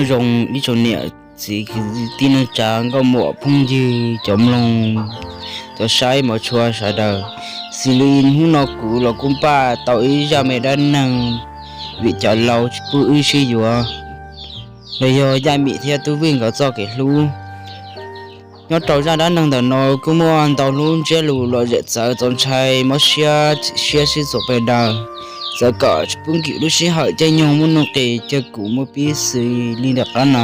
Zoo ib tsoom niam txiv kwv tij neej tsa nkauj muam phooj ywg cov mloog, cov saib mov tshua sawv daws. Xws li hnub no kuv los kuj npaj tau ib zaj me dab neeg vim cov laus tsis pub wb sib yuav, los yog Yaj Mim thiab Tub Vwj nkawd txoj kev hlub. Nyob rau zaj dab neeg ntawm no kuj muaj ntau lub ntsiab lus lom zem txawv txaus ntshai mob siab chim siab sib txuas pawg daws, txawv kom tsis pub nkim lub sij hawm caij nyoog muaj nuj nqis caw kuv muab pib xws li nram qab no.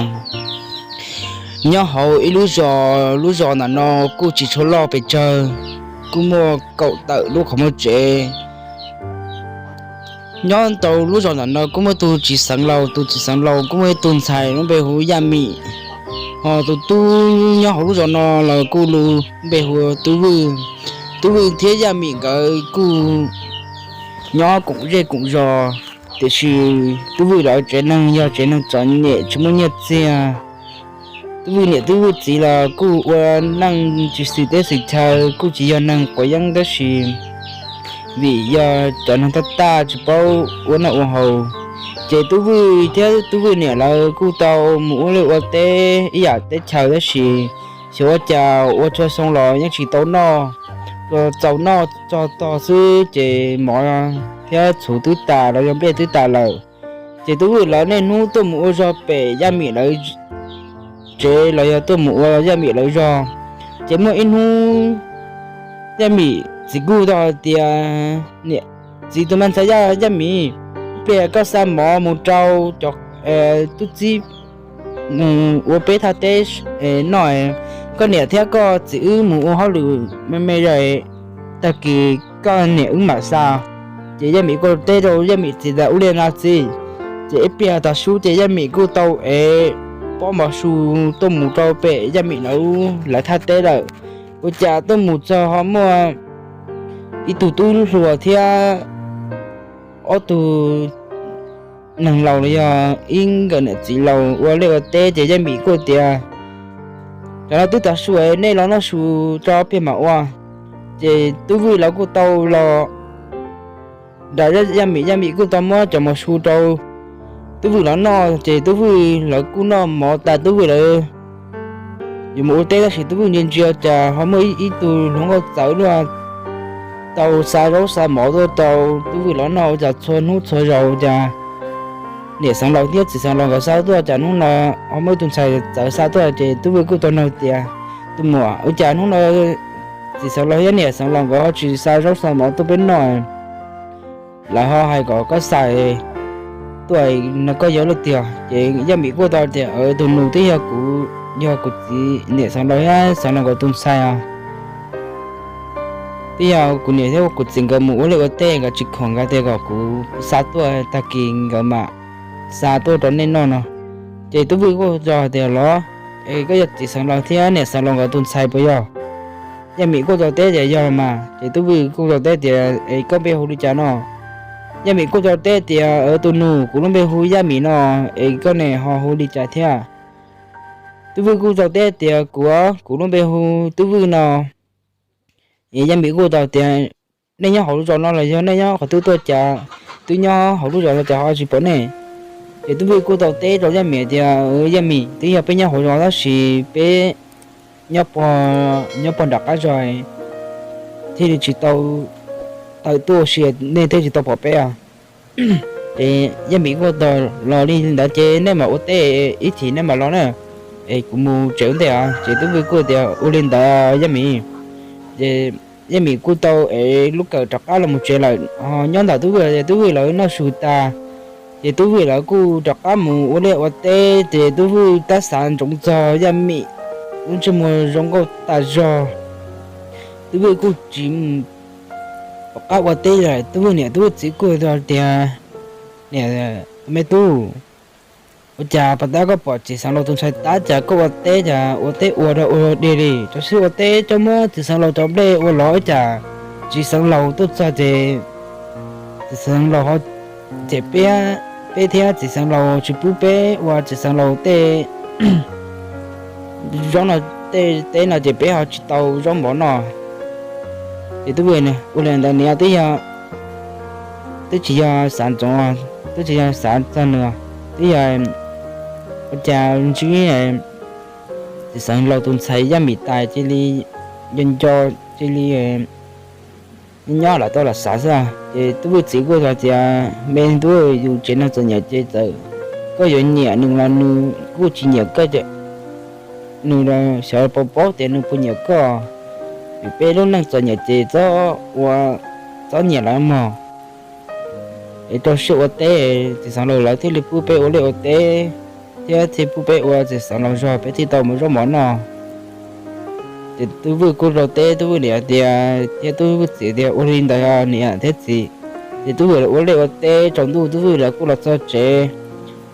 Nyob hauv ib lub zos, lub zos ntawm no kuj tsis tshua loj pes tsawg, kuj muaj kaum tawm lub qhov muag tsev. Nyob rau lub zos ntawm no kuj muaj tus txiv xeev laus, tus txiv xeev laus kuj muaj ib tug ntxhais lub npe hu Yaj Mim, ho tus tub nyob hauv lub zos no los kuj lub npe hu Tub Vwj. Tub Vwj thiab Yaj Mim nkawd kuj nyob koom zej koom zos, tiam sis Tub Vwj lawv tsev neeg yog tsev neeg txom nyem tsis muaj nyiaj txiag. Tub Vwj niam Tub Vwj txiv los kuj ua neej tsis xws teb xws chaw, kuj tsis yog neeg quav yeeb tab sis vim yog cov neeg tag tag tsis paub ua noj ua haus, ces Tub Vwj thiab Tub Vwj niam lawv kuj tau mus ua liaj ua teb ib yam teb chaws tab sis xyov ua cas ua txhua xyoo los yeej tsis tau noj, txaus noj txog tog xwb ces mov thiab txhuv twb tas los yog nplej twb tas lawm. Ces Tub Vwj lawv niaj hnub tuaj mus ua zog pem Yaj Mim lawv tsev los yog tuaj mus ua Yaj Mim lawv zog. Ces muaj ib hnub Yaj Mim txiv kuj tau hais tias, niam txiv tus me ntxhais Yaj, Yaj Mim, ib pliag koj xa mov mus rau cov tub txib mus ua peb thaj teb noj, koj niam thiab koj txiv wb mus ua hauj lwm me me zog, tag kis koj niam wb mam xa. Ces Yaj Mim kuj teb rau Yaj Mim txiv tias, ua li ntawd txiv. Ces ib pliag tav su ces Yaj Mim kuj tau ev pob mov su tuaj mus rau pem Yaj Mim lawv thaj teb lawm. Ua cas tuaj mus txog ho muaj ib tug tub hluas thiab ob tug neeg laus los yog ib nkawm niam txiv laus ua liaj ua teb. Ces Yaj Mim kuj tias, cov no twb tav su, nej los noj su tso pliag mam ua. Ces Tub Vwj lawv kuj tau los nram Yaj Mim, Yaj Mim kuj tau muab cov mov su rau Tub Vwj lawv noj. Ces Tub Vwj lawv kuj noj mov tas, Tub Vwj lawv yuav mus ua teb tab sis Tub Vwj ntsia ntsia cas ho muaj ib tug hluas nkauj txawv luaj tau xa zaub xa mov tuaj rau Tub Vwj lawv noj. Ua cas txhua hnub txhua zaus cas niam xeev laus thiab txiv xeev laus nkawd xa tuaj, cas hnub no ho muaj ib tug ntxhais txawv xa tuaj. Ces Tub Vwj kuj tau nug tias, tus muam, ua cas hnub no txiv xeev laus thiab niam xeev laus nkawd ho tsis xa zaub xa mov tuaj peb noj, lawv ho hais kom koj xa tuaj no koj yog leej twg? Ces Yaj Mim kuj tau tias, tus nus twb yog kuv, yog kuv txiv niam xeev laus thiab xeev laus nkawd tus ntxhais os. Twb yog kuv niam thiab kuv txiv nkawd mus ua liaj ua teb, nkawd tsis khoom nkawd tias kom kuv xa tuaj, tag kis nkawd mam xa tuaj rau nej noj no. Ces Tub Vwj kuj tau tias, los es koj yog txiv xeev laus thiab niam xeev laus nkawd tus ntxhais puas yog? Yaj Mim kuj tau teb tias, yog mas. Ces Tub Vwj kuj tau teb tias, es koj npe hu li cas no? Yaj Mim kuj tau teb tias, tus nus, kuv lub npe hu Yaj Mim no, es koj ne ho hu li cas thiab? Tub Vwj kuj tau teb tias, kuv, kuv lub npe hu Tub Vwj no. Es Yaj Mim kuj tau tias, nej nyob hauv lub zos no los yog nej nyob qhov twg tuaj, cas twb nyob hauv lub zos no cas ho tsis pom nej? Ces Tub Vwj kuj tau teb rau Yaj Mim tias, Yaj Mim, twb yog peb nyob hauv zos tab sis peb nyob pog, nyob pog nram qab zos thiaj li tsis tau tawm tuaj ua si, nej thiaj tsis tau pom peb os. Ces Yaj Mim kuj tau, los li ntawd ces nej mam ua teb, ib chim nej mam los na, es kuv mus tsev ua ntej os. Ces Tub Vwj kuj tias, ua li ntawd Yaj Mim. Ces Yaj Mim kuj tau ev lub kawm rov qab los mus tsev lawm. Nyob ntawm Tub Vwj, Tub Vwj lawv noj su tas, ces Tub Vwj lawv kuj rov qab mus ua liaj ua teb. Ces Tub Vwj tab xav ntsoov txog Yaj Mim lub ntsej muag zoo nkauj tas zog, Tub Vwj kuj tsis pom qab ua teb lawm. Tub Vwj niam Tub Vwj txiv kuj tau tias, niam, me tub, ua cas pas tab koj pom txiv xeev laus tus ntxhais tab cas koj ua teb, cas ua teb ua rau ua deg li? Rau siab ua teb coj muab txiv xeev laus cov nplej ua lov, cas txiv xeev laus tuaj txog ces txiv xeev laus ho cem peb, peb thiab txiv xeev laus tsis pub peb ua txiv xeev laus tej zaub no, tej teb no ces peb ho tsis tau zaub mov noj. Ces Tub Vwj ua li ntawd niam twb yog, twb tsis yog xav ntsoov, twb tsis yog xav txog nws, twb yog Ua cas ntsib txiv xeev laus tus ntxhais Yaj Mim tas cia li nco nco, cia li nyob nyob los tau los xav xwb. Ces Tub Vwj txiv kuj hais tias, Me tub, yus tsev neeg txom nyem ces txawm koj yuav nyiam nws los nws kuj tsis nyiam koj, nws los xyov paub paub tias nws puas nyiam koj. Vim peb lub neej txom nyem ces txhob ua, txhob nyiam lawv mog. Es rau siab ua teb, txiv xeev laus lawv thiaj li pub peb ua liaj ua teb thiab thiaj pub peb ua txiv xeev laus zog, peb thiaj tau mus zaub mov noj. Ces Tub Vwj kuj rau teb, Tub Vwj niam tias thiab Tub Vwj txiv tias, Ua li ntawd niam thiab txiv. Ces Tub Vwj ua liaj ua teb tsaus ntuj, Tub Vwj lawv kuj los txog tsev.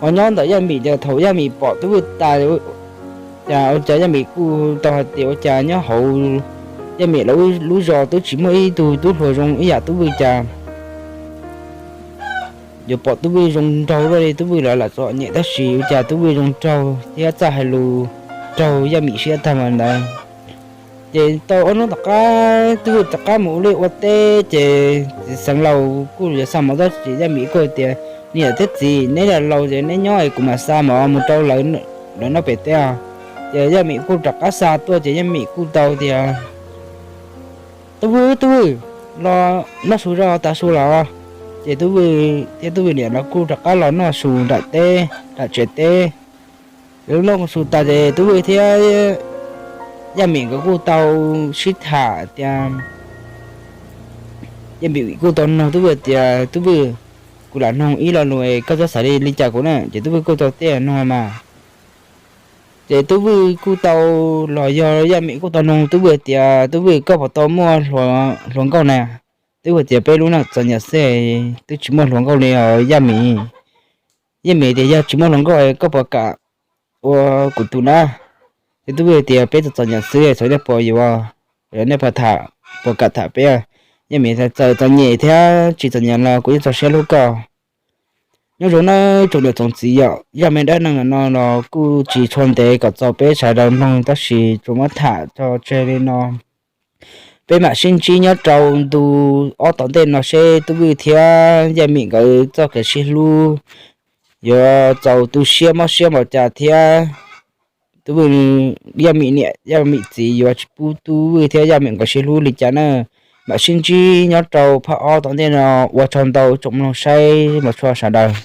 Ho nyob ntawm Yaj Mim ces thaum Yaj Mim pom Tub Vwj tas, cas ua cas Yaj Mim kuj tau hais tias, Ua cas nyob hauv Yaj Mim lawv lub zos twb tsis muaj ib tug tub hluas zoo ib yam Tub Vwj cas yuav pom Tub Vwj zoo nraug luaj li. Tub Vwj lawv lam txom nyem tab sis ua cas Tub Vwj zoo nraug thiab txawj hais lus nraug Yaj Mim siab tag mas ntawd. Ces tau ob hnub tom qab Tub Vwj rov qab mus ua liaj ua teb ces txiv xeev laus kuj yuav xa mov tuaj ces Yaj Mim kuj tias, Niam thiab txiv, neb los laus ces neb nyob es kuv mam xa mov mus rau lawv noj pem teb os. Ces Yaj Mim kuj rov qab xa tuaj ces Yaj Mim kuj tau tias, Tub Vwj, Tub Vwj, los noj su zog tas su los. Ces Tub Vwj thiab Tub Vwj niam lawv kuj rov qab los noj su nram teb, nram tsev teb. Lawv noj su tas ces Tub Vwj thiab Yaj Mim nkawd kuj tau sib tham tias, Yaj Mim kuj tau nug Tub Vwj tias, Tub Vwj, kuv lam nug ib lo lus es koj txhob xav li cas kuv na. Ces Tub Vwj kuj tau teb nug mas. Ces Tub Vwj kuj tau, los yog Yaj Mim kuj tau nug Tub Vwj tias, Tub Vwj, koj puas tau muaj hluas nkauj na? Tub Vwj tias, Peb lub neej txom nyem xwb, twb tsis muaj hluas nkauj li os Yaj Mim. Yaj Mim tias, Yog tsis muaj hluas nkauj koj puas kam ua kuv tus na? Ces Tub Vwj tias, Peb txom txom nyem xwb, txawm nej puas yuav, nej puas tham, puas kam tham peb? Yaj Mim tias, Txawm txom nyem thiab tsis txom nyem los kuv yeej txaus siab hlub koj. Nyob zoo nawb tsoom niam tsoom txiv, yog zaj me dab neeg no los kuj tsis tshua ntev kom txaus peb sawv daws mloog tab sis tsuas muab tham tso tseg li no. Peb mam sib ntsib nyob rau ntu ob tom ntej no seb Tub Vwj thiab Yaj Mim nkawd txoj kev sib hlub yuav txaus tu siab mob siab npaum cas thiab Tub Vwj, Yaj Mim niam Yaj Mim txiv yuav tsis pub Tub Vwj thiab Yaj Mim nkawd sib hlub li cas na. Mam sib ntsib nyob rau phab ob tom ntej no. Ua tsaug ntau tsoom mloog saib, mus txog sawv daws.